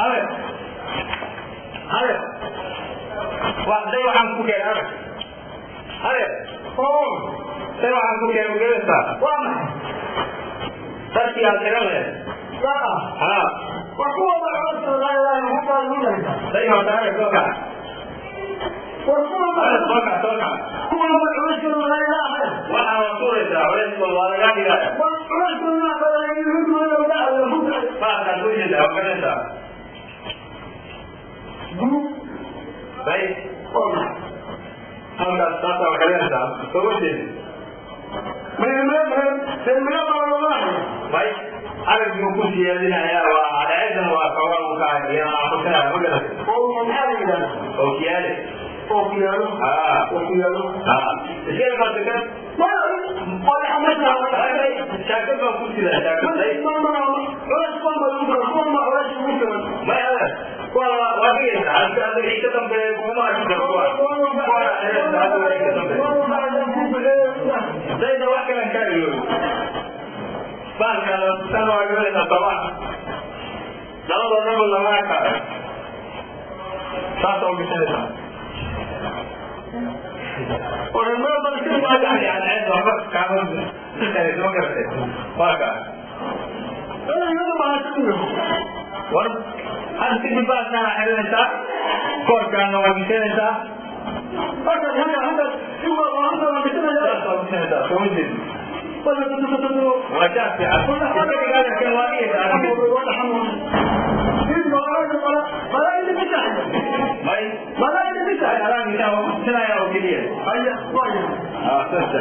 Adeer, adeer, day waxaan ku keenay, adeer, adeer, day waxaan ku keenay, magaraysaa? Waa maxay? Dharkii aad xiran lahayd. Yaa. Haa. War kuwa culus. Day horta, adeer, soo kac. War kuwa. Adeer, soo kac, soo kac. Kuwa culus. Waxaa waa tuuraysaa, culayskooda waa lagaa dhigaya. War culus. Baalkaad ku jeedaa, waa garanaysaa? Day halkaas taasa waa xiranaysaa, soo ma jeedin? May, arag buu ku siyaadinayaa, waa cadceedan, waa xoogaa uu ka aqoonsanaya, ma garatay? Ookiyaale. Haa haa, iska imaata kan jaakad baan ku sidaa, jaakad. Day may, adeer, waa waa dhigaysaa hadda. Hadda wixii ka dambeeya kuma arki karo. Kuwa kuwana xiranaysa hadda wixii ka dambeeya. Dayda wax kalan kaa iloobi, baalkaan tan waa garanaysaa sooma? Labadoo dhanba lama arkaayo, saas oo gashanaysaa. Yani waxba kaama ma garatay? Waa kaa. War hadda kadib baalkaana xiranaysaa, koorkaana waa gashanaysaa, saas oo gashanaysaa, soo ma jeedin? Waa jaas fiican, iska dhig adeerkan, waa dhigaysaa may may, adaan gishaan waa ku tusinaya oo keliya. Saas.